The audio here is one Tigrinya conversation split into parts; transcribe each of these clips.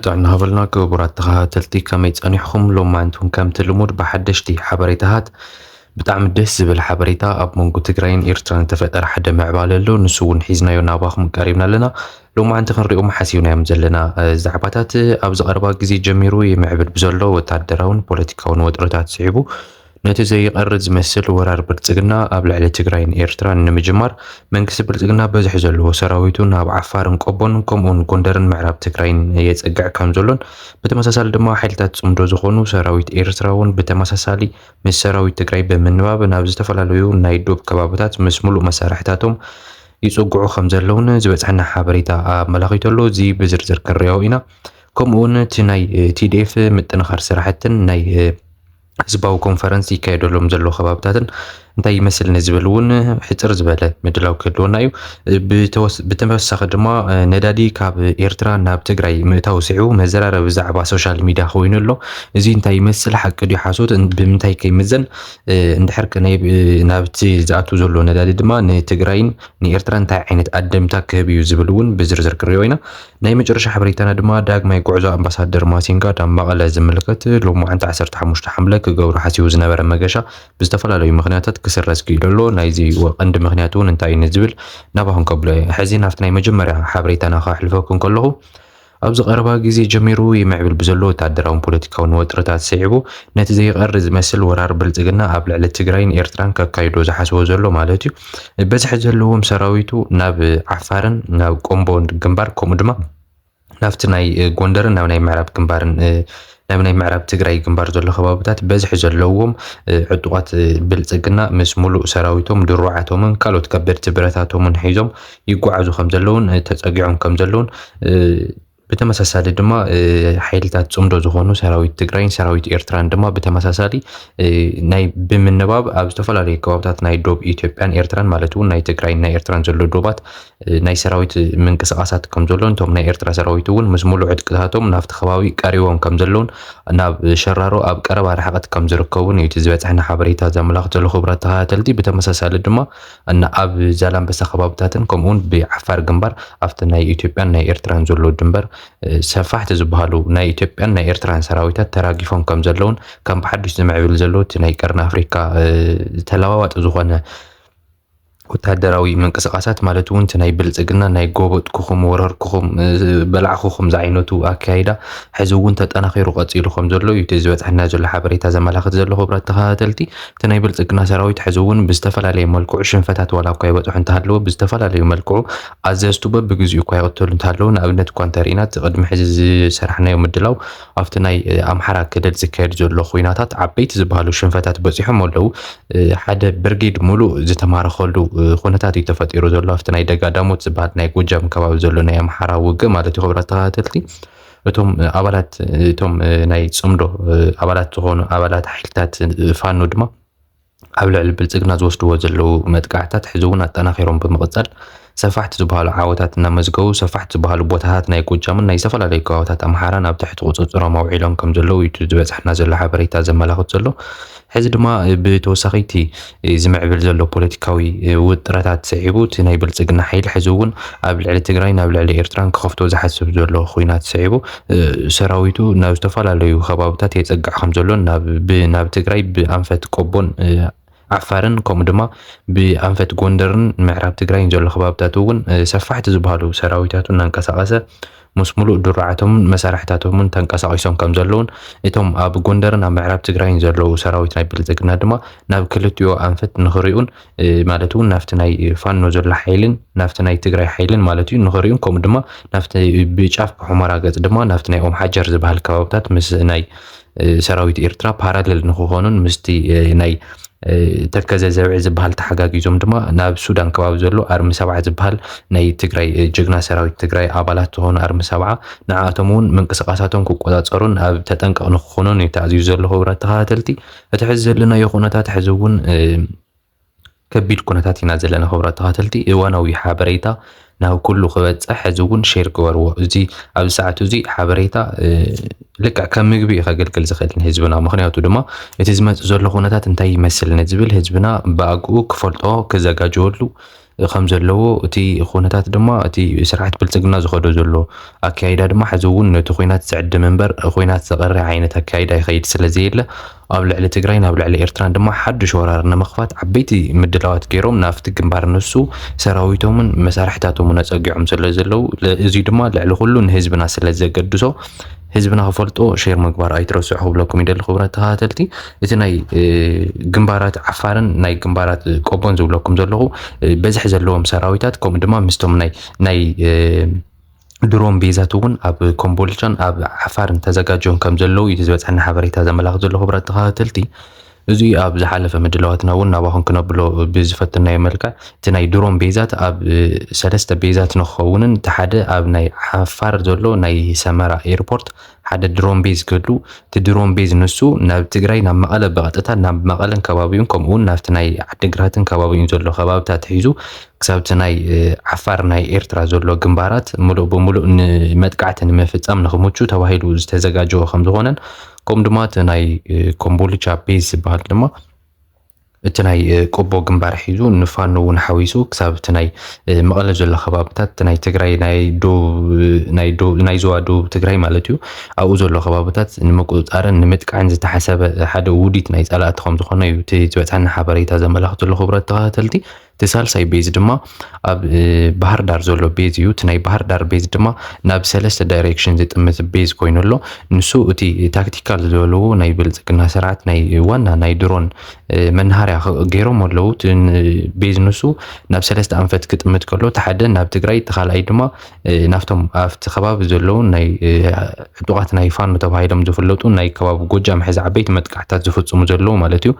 ጥዕና ሃበልና ክቡራት ተኸታተልቲ፣ ከመይ ጸኒሕኹም? ሎማዓንቲ እውን ከምቲ ልሙድ ብሓደሽቲ ሓበሬታታት፣ ብጣዕሚ ደስ ዝብል ሓበሬታ ኣብ መንጎ ትግራይን ኤርትራን ዝተፈጠረ ሓደ ምዕባለ ኣሎ። ንሱ እውን ሒዝናዮ ናባኹም ቀሪብና ኣለና። ሎማዓንቲ ክንሪኦም ሓሲብናዮም ዘለና፣ እ፣ ዛዕባታት፣ እ፣ ኣብዚ ቀረባ ግዜ ጀሚሩ ይምዕብል ብዘሎ ወታደራውን ፖለቲካውን ወጥረታት ስዒቡ፣ ነቲ ዘይቐርብ ዝመስል ወራር ብልጽግና ኣብ ልዕሊ ትግራይን ኤርትራን ንምጅማር፣ መንግስቲ ብልጽግና በዝሒ ዘለዎ ሰራዊቱ ናብ ዓፋርን ቆቦን፣ ከምኡውን ጎንደርን ምዕራብ ትግራይን የጸግዕ ከም ዘሎን፣ ብተመሳሳሊ ድማ ሓይልታት ጽምዶ ዝኾኑ ሰራዊት ኤርትራ እውን ብተመሳሳሊ ምስ ሰራዊት ትግራይ ብምንባብ ናብ ዝተፈላለዩ ናይ ዶብ ከባብታት ምስ ሙሉእ መሳርሕታቶም ይጽግዑ ከም ዘለውን ዝበጽሐና ሓበሬታ ኣመላኺቱ ኣሎ። እዚ ብዝርዝር ክንሪኦ ኢና። ከምኡ እውን እቲ ናይ፣ እ፣ ቲ ዲ ኤፍ ምጥንኻር ስራሕትን ናይ፣ እ፣ ህዝባዊ ኮንፈረንስ ይካየደሎም ዘለዉ ከባብታትን እንታይ ይመስል ንዝብል እውን ሕጽር ዝበለ ምድላው ክህልወና እዩ። ብተወስ-፣ ብተወሳኺ ድማ፣ እ፣ ነዳዲ ካብ ኤርትራ ናብ ትግራይ ምእታው ስዒቡ መዘራረቢ ዛዕባ ሶሻል ሚድያ ኮይኑ ኣሎ። እዚ እንታይ ይመስል፣ ሓቂ ድዩ ሓሶት፣ እን-፣ ብምንታይ ከይምዘን፣ እ፣ እንድሕር ከ ናይ፣ እ፣ ናብቲ ዝኣቱ ዘሎ ነዳዲ ድማ ንትግራይን ንኤርትራ እንታይ ዓይነት ኣደምታ ክህብ እዩ ዝብል እውን ብዝርዝር ክንሪኦ ኢና። ናይ መጨረሻ ሓበሬታና ድማ ዳግማይ ጉዕዞ ኣምባሳደር ማሲንጋ ናብ መቐለ ዝምልከት ሎማዓንቲ ዓሰርተ ሓሙሽተ ሓምለ ክገብሮ ሓሲቡ ዝነበረ መገሻ ብዝተፈላለዩ ምኽንያታት ክስረዝ ክኢሉ ኣሎ። ናይዚ ወ-፣ ቀንዲ ምኽንያት እውን እንታይ እዩ ንዝብል ናባኹም ከብሎ እየ። ሕዚ ናብቲ ናይ መጀመርያ ሓበሬታና ከሕልፈኩም ከለኹ፣ ኣብዚ ቀረባ ግዜ ጀሚሩ ይምዕብል ብዘሎ ወታደራውን ፖለቲካውን ወጥረታት ስዒቡ፣ ነቲ ዘይቐሪ ዝመስል ወራር ብልጽግና ኣብ ልዕሊ ትግራይን ኤርትራን ከካይዶ ዝሓስቦ ዘሎ ማለት እዩ፣ በዝሒ ዘለዎም ሰራዊቱ ናብ ዓፋርን ናብ ቆምቦ ግንባር፣ ከምኡ ድማ ናብቲ ናይ፣ እ፣ ጎንደርን ናብ ናይ ምዕራብ ግንባርን፣ እ፣ ናብ ናይ ምዕራብ ትግራይ ግንባር ዘሎ ከባብታት በዝሒ ዘለዎም፣ እ፣ ዕጡቓት፣ እ፣ ብልጽግና ምስ ሙሉእ ሰራዊቶም፣ ድሩዓቶምን ካልኦት ከበድቲ ብረታቶምን ሒዞም ይጓዓዙ ከም ዘለውን፣ እ፣ ተጸጊዖም ከም ዘለውን፣ እ፣ ብተመሳሳሊ ድማ፣ እ፣ ሓይልታት ጽምዶ ዝኾኑ ሰራዊት ትግራይን ሰራዊት ኤርትራን ድማ ብተመሳሳሊ፣ እ፣ ናይ ብምንባብ ኣብ ዝተፈላለዩ ከባብታት ናይ ዶብ ኢትዮጵያን ኤርትራን ማለት እውን ናይ ትግራይን ናይ ኤርትራን ዘሎ ዶባት፣ እ፣ ናይ ሰራዊት ምንቅስቓሳት ከም ዘሎን እቶም ናይ ኤርትራ ሰራዊት እውን ምስ ሙሉእ ዕጥቅታቶም ናብቲ ከባቢ ቀሪቦም ከም ዘለውን ናብ ሸራሮ ኣብ ቀረባ ርሕቀት ከም ዝርከቡን እዩ እቲ ዝበጽሐና ሓበሬታ ዘመላኽት ዘሎ። ክቡራት ተኸታተልቲ፣ ብተመሳሳሊ ድማ እና ኣብ ዛላምበሳ ከባብታትን ከምኡውን ብዓፋር ግንባር ኣብቲ ናይ ኢትዮጵያን ናይ ኤርትራን ዘሎ ድንበር፣ እ፣ ሰፋሕቲ ዝበሃሉ ናይ ኢትዮጵያን ናይ ኤርትራን ሰራዊታት ተራጊፎም ከም ዘለውን ከም ብሓድሽ ዝምዕብል ዘሎ እቲ ናይ ቀርኒ ኣፍሪካ፣ እ፣ ተለዋዋጢ ዝኾነ ወታደራዊ ምንቅስቓሳት ማለት እውን እቲ ናይ ብልጽግና ናይ ጎበጥኩኹም፣ ወረርኩኹም፣ እ፣ በላዕኹኹም ዝዓይነቱ ኣካይዳ ሕዚ እውን ተጠናኺሩ ቀጺሉ ከም ዘሎ እዩ እቲ ዝበጽሐና ዘሎ ሓበሬታ ዘመላኽት ዘሎ። ክቡራት ተኸታተልቲ፣ እቲ ናይ ብልጽግና ሰራዊት ሕዚ እውን ብዝተፈላለየ መልክዑ ሽንፈታት ዋላ እኳ ይበጽሑ እንተሃለወ፣ ብዝተፈላለዩ መልክዑ ኣዘዝቱ በብግዚኡ እኳ ይቕተሉ እንተሃለዉ፣ ንኣብነት እኳ እንተርኢና እቲ ቅድሚ ሕዚ ዝሰራሕናዮ ምድላው ኣብቲ ናይ፣ እ፣ ኣምሓራ ክልል ዝካየድ ዘሎ ኹናታት ዓበይቲ ዝበሃሉ ሽንፈታት በጺሖም ኣለዉ። እ፣ ሓደ ብርጌድ ሙሉእ ዝተማረኸሉ፣ እ፣ ኩነታት እዩ ተፈጢሩ ዘሎ። ኣብቲ ናይ ደጋዳሞት ዝበሃል ናይ ጎጃም ከባቢ ዘሎ ናይ ኣምሓራ ውግእ ማለት እዩ። ክቡራት ተኸታተልቲ፣ እቶም፣ እ፣ ኣባላት፣ እቶም፣ እ፣ ናይ ጽምዶ፣ እ፣ ኣባላት ዝኾኑ ኣባላት ሓይልታት፣ እ፣ ፋኖ ድማ ኣብ ልዕሊ ብልጽግና ዝወስድዎ ዘለዉ መጥቃዕታት ሕዚ እውን ኣጠናኺሮም ብምቕጻል ሰፋሕቲ ዝበሃሉ ዓወታት እናመዝገቡ፣ ሰፋሕቲ ዝበሃሉ ቦታታት ናይ ጎጃምን ናይ ዝተፈላለዩ ከባብታት ኣምሓራን ኣብ ትሕቲ ቁጽጽሮም ኣውዒሎም ከም ዘለዉ እዩ እቲ ዝበጽሐና ዘሎ ሓበሬታ ዘመላኽት ዘሎ። ሕዚ ድማ ብተወሳኺ እቲ ዝምዕብል ዘሎ ፖለቲካዊ ውጥረታት ስዒቡ፣ እቲ ናይ ብልጽግና ሓይሊ ሕዚ እውን ኣብ ልዕሊ ትግራይን ኣብ ልዕሊ ኤርትራን ክኸፍቶ ዝሓስብ ዘሎ ኹናት ስዒቡ፣ ሰራዊቱ ናብ ዝተፈላለዩ ከባብታት የጸግዕ ከም ዘሎን ናብ፣ ብ-፣ ናብ ትግራይ ብኣንፈት ቆቦን ዓፋርን፣ ከምኡ ድማ ብኣንፈት ጎንደርን ምዕራብ ትግራይን ዘሎ ከባብታት እውን፣ እ፣ ሰፋሕቲ ዝበሃሉ ሰራዊታቱ እናንቀሳቐሰ ምስ ሙሉእ ድሩዓቶምን መሳርሕታቶምን ተንቀሳቒሶም ከም ዘለውን፣ እቶም ኣብ ጎንደርን ኣብ ምዕራብ ትግራይን ዘለዉ ሰራዊት ናይ ብልጽግና ድማ ናብ ክልቲኡ ኣንፈት ንኽሪኡን፣ እ፣ ማለት እውን ናብቲ ናይ ፋኖ ዘሎ ሓይልን ናብቲ ናይ ትግራይ ሓይልን ማለት እዩ ንኽሪኡን፣ ከምኡ ድማ ናብቲ ብጫፍ ብሑመራ ገጽ ድማ ናብቲ ናይ ኦም ሓጀር ዝበሃል ከባብታት ምስ ናይ፣ እ፣ ሰራዊት ኤርትራ ፓራለል ንኽኾኑን ምስቲ፣ እ፣ ናይ፣ እ፣ ተከዘ ዘብዒ ዝበሃል ተሓጋጊዞም ድማ ናብ ሱዳን ከባቢ ዘሎ ኣርሚ ሰብዓ ዝበሃል ናይ ትግራይ፣ እ፣ ጅግና ሰራዊት ትግራይ ኣባላት ዝኾኑ ኣርሚ ሰብዓ፣ ንዓኣቶም እውን ምንቅስቓሳቶም ክቆጻጸሩን ኣብ ተጠንቀቕ ንኽኾኑን እዩ ተኣዚዙ ዘሎ። ክቡራት ተኸታተልቲ፣ እቲ ሕዚ ዘለናዮ ኩነታት ሕዚ እውን፣ እ፣ ከቢድ ኩነታት ኢና ዘለና። ክቡራት ተኸታተልቲ፣ እዋናዊ ሓበሬታ ናብ ኩሉ ክበፅሕ ሕዚ እውን ሼር ግበርዎ። እዚ ኣብዚ ሰዓት እዚ ሓበሬታ ልክዕ ከም ምግቢ እዩ ከገልግል ዝኽእል ንህዝብና። ምኽንያቱ ድማ እቲ ዝመፅእ ዘሎ ኩነታት እንታይ ይመስል ንዝብል ህዝብና ብኣግኡ ክፈልጦ ክዘጋጀወሉ ከም ዘለዎ፣ እቲ ኩነታት ድማ እቲ ስርዓት ብልፅግና ዝኸዶ ዘሎ ኣካይዳ ድማ ሕዚ እውን ነቲ ኩናት ዝዕድም እምበር ኩናት ዘቐሪ ዓይነት ኣካይዳ ይኸይድ ስለ ዘየለ፣ ኣብ ልዕሊ ትግራይን ኣብ ልዕሊ ኤርትራን ድማ ሓዱሽ ወራር ንምኽፋት ዓበይቲ ምድላዋት ገይሮም ናብቲ ግንባር ንሱ ሰራዊቶምን መሳርሕታቶምን ኣፀጊዖም ስለ ዘለዉ፣ እዚ ድማ ልዕሊ ኩሉ ንህዝብና ስለ ዘገድሶ ህዝብና ክፈልጦ ሼር ምግባር ኣይትረስዑ ክብለኩም ይደሊ። ክቡራት ተኸታተልቲ፣ እቲ ናይ ግንባራት ዓፋርን ናይ ግንባራት ቆቦን ዝብለኩም ዘለኹ በዝሒ ዘለዎም ሰራዊታት ከምኡ ድማ ምስቶም ናይ ድሮን ቤዛት እውን ኣብ ኮምቦልቻን ኣብ ዓፋርን ተዘጋጅዮም ከም ዘለዉ እዩ ዝበፅሐና ሓበሬታ ዘመላኽት ዘሎ። ክቡራት ተኸታተልቲ፣ እዚ ኣብ ዝሓለፈ ምድላዋትና እውን ናባኹም ክነብሎ ብዝፈተናዮ መልክዕ፣ እቲ ናይ ድሮን ቤዛት ኣብ ሰለስተ ቤዛት ንክኸውንን እቲ ሓደ ኣብ ናይ ዓፋር ዘሎ ናይ ሰመራ ኤርፖርት ሓደ ድሮን ቤዝ ክህሉ፣ እቲ ድሮን ቤዝ ንሱ ናብ ትግራይ ናብ መቐለ ብቐጥታ ናብ መቐለን ከባቢኡን ከምኡ እውን ናብቲ ናይ ዓዲግራትን ከባቢኡን ዘሎ ከባብታት ሒዙ ክሳብ እቲ ናይ ዓፋር ናይ ኤርትራ ዘሎ ግንባራት ሙሉእ ብሙሉእ ንመጥቃዕቲ ንምፍፃም ንክምቹ ተባሂሉ ዝተዘጋጀወ ከም ዝኾነን ከምኡ ድማ እቲ ናይ ኮምቦልቻ ቤዝ ዝበሃል ድማ እቲ ናይ ቆቦ ግንባር ሒዙ ንፋኖ እውን ሓዊሱ ክሳብ እቲ ናይ መቐለ ዘሎ ከባብታት ናይ ትግራይ ናይ ዞባ ደቡብ ትግራይ ማለት እዩ ኣብኡ ዘሎ ከባብታት ንምቁፅፃርን ንምጥቃዕን ዝተሓሰበ ሓደ ውዲት ናይ ፀላእቲ ከም ዝኾነ እዩ እቲ ዝበፅሐና ሓበሬታ ዘመላኽት ዘሎ። ክቡራት ተኸታተልቲ፣ እቲ ሳልሳይ ቤዝ ድማ ኣብ ባህር ዳር ዘሎ ቤዝ እዩ። እቲ ናይ ባህር ዳር ቤዝ ድማ ናብ ሰለስተ ዳይሬክሽን ዝጥምት ቤዝ ኮይኑ ኣሎ። ንሱ እቲ ታክቲካል ዝበልዎ ናይ ብልፅግና ስርዓት ናይ ዋና ናይ ድሮን መናሃርያ ገይሮም ኣለዉ። ቤዝ ንሱ ናብ ሰለስተ ኣንፈት ክጥምት ከሎ፣ እቲ ሓደ ናብ ትግራይ፣ እቲ ካልኣይ ድማ ናብቶም ኣብቲ ከባቢ ዘለዉ ናይ ዕጡቓት ናይ ፋኖ ተባሂሎም ዝፍለጡ ናይ ከባቢ ጎጃም ሕዚ ዓበይቲ መጥቃዕታት ዝፍፅሙ ዘለዉ ማለት እዩ።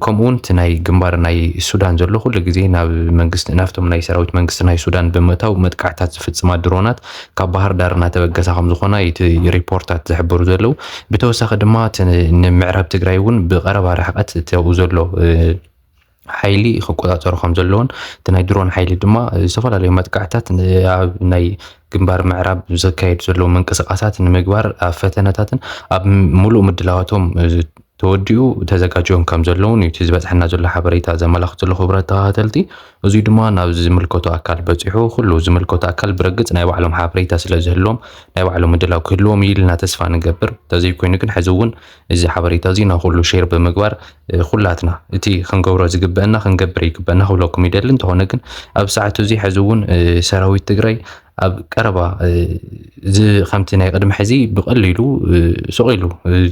ከምኡ እውን እቲ ናይ ግንባር ናይ ሱዳን ዘሎ ኩሉ ግዜ ናብ መንግስቲ ናብቶም ናይ ሰራዊት መንግስቲ ናይ ሱዳን ብምእታው መጥቃዕታት ዝፍፅማ ድሮናት ካብ ባህር ዳር እናተበገሳ ከም ዝኾና እቲ ሪፖርታት ዝሕብሩ ዘለዉ። ብተወሳኺ ድማ እቲ ንምዕራብ ትግራይ እውን ብቀረባ ርሕቀት እቲ ኣብኡ ዘሎ ሓይሊ ክቆፃፀሩ ከም ዘለዎን እቲ ናይ ድሮን ሓይሊ ድማ ዝተፈላለዩ መጥቃዕታት ኣብ ናይ ግንባር ምዕራብ ዘካየዱ ዘለዉ ምንቅስቃሳት ንምግባር ኣብ ፈተነታትን ኣብ ሙሉእ ምድላዋቶም ተወዲኡ ተዘጋጅዮም ከም ዘለውን እዩ እቲ ዝበፅሐና ዘሎ ሓበሬታ ዘመላኽት ዘሎ። ክቡራት ተኸታተልቲ፣ እዙይ ድማ ናብ ዝምልከቶ ኣካል በፂሑ ኩሉ ዝምልከቶ ኣካል ብረግፅ ናይ ባዕሎም ሓበሬታ ስለ ዝህልዎም ናይ ባዕሎም ምድላው ክህልዎም እዩ ኢልና ተስፋ ንገብር። ተዘይኮይኑ ግን ሕዚ እውን እዚ ሓበሬታ እዚ ናብ ኩሉ ሼር ብምግባር ኩላትና እቲ ክንገብሮ ዝግበአና ክንገብር ይግበአና ክብለኩም ይደሊ። እንተኾነ ግን ኣብ ሰዓቱ እዚ ሕዚ እውን ሰራዊት ትግራይ ኣብ ቀረባ እዚ ከምቲ ናይ ቅድሚ ሕዚ ብቐሊሉ ሱቕ ኢሉ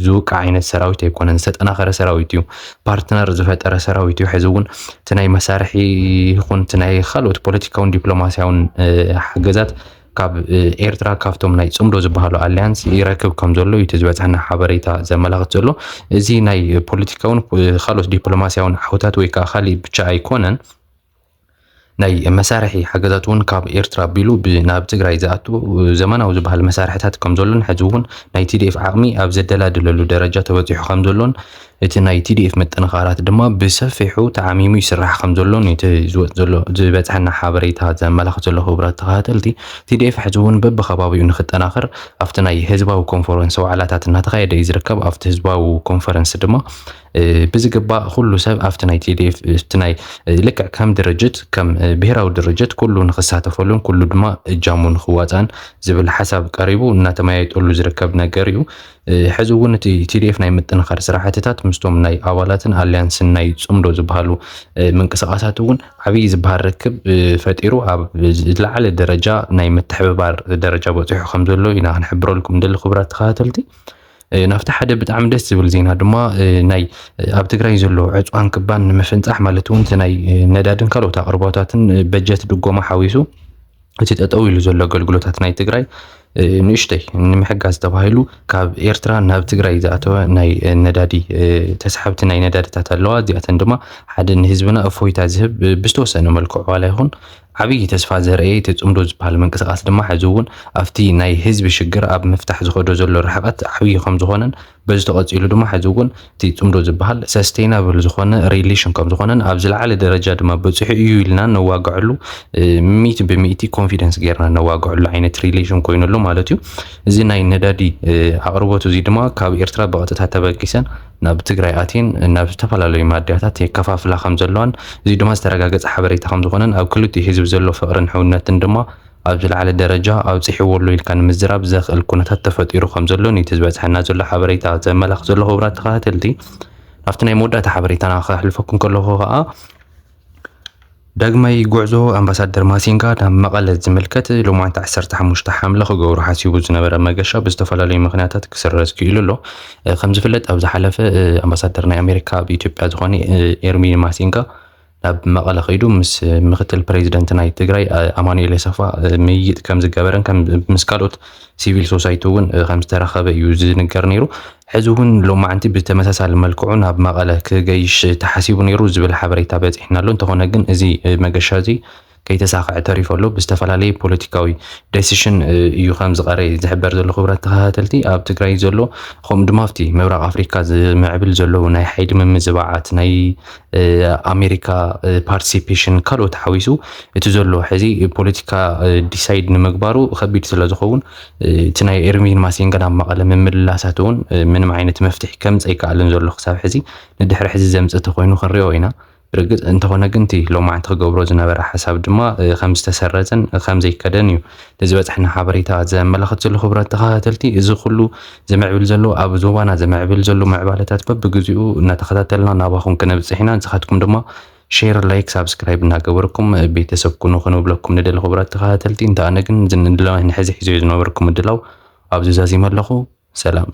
ዝውቃዕ ዓይነት ሰራዊት ኣይኮነን። ዝተጠናኸረ ሰራዊት እዩ። ፓርትነር ዝፈጠረ ሰራዊት እዩ። ሕዚ እውን እቲ ናይ መሳርሒ ይኹን እቲ ናይ ካልኦት ፖለቲካውን ዲፕሎማሲያውን ሓገዛት ካብ ኤርትራ ካብቶም ናይ ፅምዶ ዝበሃሉ ኣሊያንስ ይረክብ ከም ዘሎ እዩ እቲ ዝበፅሐና ሓበሬታ ዘመላኽት ዘሎ። እዚ ናይ ፖለቲካውን ካልኦት ዲፕሎማሲያውን ዓውታት ወይ ከዓ ካሊእ ብቻ ኣይኮነን። ናይ መሳርሒ ሓገዛት እውን ካብ ኤርትራ ኣቢሉ ናብ ትግራይ ዝኣቱ ዘመናዊ ዝበሃል መሳርሕታት ከም ዘሎን ሕዚ እውን ናይ ቲዲኤፍ ዓቕሚ ኣብ ዘደላድለሉ ደረጃ ተበፂሑ ከም ዘሎን እቲ ናይ ቲዲኤፍ ምጥንኻራት ድማ ብሰፊሑ ተዓሚሙ ይስራሕ ከም ዘሎን እቲ ዝበፅሐና ሓበሬታ ዘመላኽት ዘሎ። ክቡራት ተኸታተልቲ፣ ቲዲኤፍ ሕዚ እውን በብከባቢኡ ንክጠናኸር ኣብቲ ናይ ህዝባዊ ኮንፈረንስ ዋዕላታት እናተኻየደ እዩ ዝርከብ። ኣብቲ ህዝባዊ ኮንፈረንስ ድማ ብዝግባእ ኩሉ ሰብ ኣብቲ ናይ ቲዲኤፍ እቲ ናይ ልክዕ ከም ድርጅት ከም ብሄራዊ ድርጅት ኩሉ ንክሳተፈሉን ኩሉ ድማ እጃሙ ንክዋፃን ዝብል ሓሳብ ቀሪቡ እናተመያየጠሉ ዝርከብ ነገር እዩ። ሕዚ እውን እቲ ቲዲኤፍ ናይ ምጥንኻር ስራሕትታት ምስቶም ናይ ኣባላትን ኣሊያንስን ናይ ፅምዶ ዝበሃሉ ምንቅስቃሳት እውን ዓብዪ ዝበሃል ርክብ ፈጢሩ ኣብ ዝለዓለ ደረጃ ናይ ምትሕብባር ደረጃ በፂሑ ከም ዘሎ ኢና ክንሕብረልኩም ንደሊ። ክቡራት ተኸታተልቲ፣ ናብቲ ሓደ ብጣዕሚ ደስ ዝብል ዜና ድማ ናይ ኣብ ትግራይ ዘሎ ዕፅዋን ክባን ንምፍንፃሕ ማለት እውን እቲ ናይ ነዳድን ካልኦት ኣቅርቦታትን በጀት ድጎማ ሓዊሱ እቲ ጠጠው ኢሉ ዘሎ ኣገልግሎታት ናይ ትግራይ ንእሽተይ ንምሕጋዝ ተባሂሉ ካብ ኤርትራ ናብ ትግራይ ዝኣተወ ናይ ነዳዲ ተሳሓብቲ ናይ ነዳድታት ኣለዋ። እዚኣተን ድማ ሓደ ንህዝብና እፎይታ ዝህብ ብዝተወሰነ መልክዑ ዋላ ይኹን ዓብዪ ተስፋ ዘርእየ እቲ ጽምዶ ዝበሃል ምንቅስቃስ ድማ ሕዚ እውን ኣብቲ ናይ ህዝቢ ሽግር ኣብ ምፍታሕ ዝኸዶ ዘሎ ርሕቀት ዓብዪ ከም ዝኾነን በዚ ተቐጺሉ ድማ ሕዚ እውን እቲ ጽምዶ ዝበሃል ሰስቴናብል ዝኾነ ሪሌሽን ከም ዝኾነን ኣብ ዝለዓለ ደረጃ ድማ በፂሑ እዩ ኢልና ነዋግዐሉ ሚእቲ ብሚእቲ ኮንፊደንስ ጌርና ነዋግዐሉ ዓይነት ሪሌሽን ኮይኑሉ ማለት እዩ። እዚ ናይ ነዳዲ ኣቕርቦት እዚ ድማ ካብ ኤርትራ ብቐጥታ ተበጊሰን ናብ ትግራይ ኣትየን ናብ ዝተፈላለዩ ማድያታት የከፋፍላ ከም ዘለዋን እዚ ድማ ዝተረጋገፀ ሓበሬታ ከም ዝኾነን ኣብ ክልቲኡ ህዝቢ ዘሎ ፍቕርን ሕውነትን ድማ ኣብ ዝለዓለ ደረጃ ኣብፂሕዎ ኣሎ ኢልካ ንምዝራብ ዘኽእል ኩነታት ተፈጢሩ ከም ዘሎ ነቲ ዝበፅሐና ዘሎ ሓበሬታ ዘመላኽት ዘሎ ክቡራት ተኸታተልቲ ኣብቲ ናይ መወዳእታ ሓበሬታና ከሕልፈኩም ከለኹ ከዓ ዳግማይ ጉዕዞ ኣምባሳደር ማሲንጋ ናብ መቐለ ዝምልከት ሎማዓንቲ ዓሰርተ ሓሙሽተ ሓምለ ክገብሩ ሓሲቡ ዝነበረ መገሻ ብዝተፈላለዩ ምክንያታት ክስረዝ ክኢሉ ኣሎ። ከም ዝፍለጥ ኣብ ዝሓለፈ ኣምባሳደር ናይ ኣሜሪካ ኣብ ኢትዮጵያ ዝኾነ ኤርሚን ማሲንጋ ናብ መቐለ ከይዱ ምስ ምክትል ፕሬዚደንት ናይ ትግራይ ኣማኑኤል የሰፋ ምይይጥ ከም ዝገበረን ምስ ካልኦት ሲቪል ሶሳይቲ እውን ከም ዝተራኸበ እዩ ዝንገር ነይሩ። ሕዚ እውን ሎማዓንቲ ብተመሳሳሊ መልክዑ ናብ መቐለ ክገይሽ ተሓሲቡ ነይሩ ዝብል ሓበሬታ በፂሕና ኣሎ። እንተኾነ ግን እዚ መገሻ እዚ ከይተሳኽዐ ተሪፉ ኣሎ። ብዝተፈላለየ ፖለቲካዊ ደሲሽን እዩ ከም ዝቐረ ዝሕበር ዘሎ ክቡራት ተኸታተልቲ። ኣብ ትግራይ ዘሎ ከምኡ ድማ ኣብቲ ምብራቕ ኣፍሪካ ዝምዕብል ዘለዉ ናይ ሓይሊ ምምዝባዓት ናይ ኣሜሪካ ፓርቲሲፔሽን ካልኦት ሓዊሱ እቲ ዘሎ ሕዚ ፖለቲካ ዲሳይድ ንምግባሩ ከቢድ ስለ ዝኸውን እቲ ናይ ኤርሚን ማሲንጋ ናብ መቐለ ምምልላሳት እውን ምንም ዓይነት መፍትሒ ከምፅእ ኣይከኣልን ዘሎ ክሳብ ሕዚ ንድሕሪ ሕዚ ዘምፅእ ተኮይኑ ክንሪኦ ኢና። ርግፅ እንተኾነ ግን እቲ ሎማዓንቲ ክገብሮ ዝነበረ ሓሳብ ድማ ከም ዝተሰረዘን ከም ዘይከደን እዩ ንዝበፅሐና ሓበሬታ ዘመላኽት ዘሎ ክቡራት ተኸታተልቲ። እዚ ኩሉ ዝምዕብል ዘሎ ኣብ ዞባና ዝምዕብል ዘሎ ምዕባለታት በብግዚኡ እናተኸታተልና ናባኹም ክነብፅሕ ኢና። ንስኻትኩም ድማ ሼር ላይክ ሳብስክራይብ እናገበርኩም ቤተሰብ ኩኑ ክንብለኩም ንደሊ ክቡራት ተኸታተልቲ። እንተ ኣነ ግን እዚ ንድላው ንሕዚ ሒዞ ዝነበርኩም ምድላው ኣብዚ ዛዚመ ኣለኹ። ሰላም።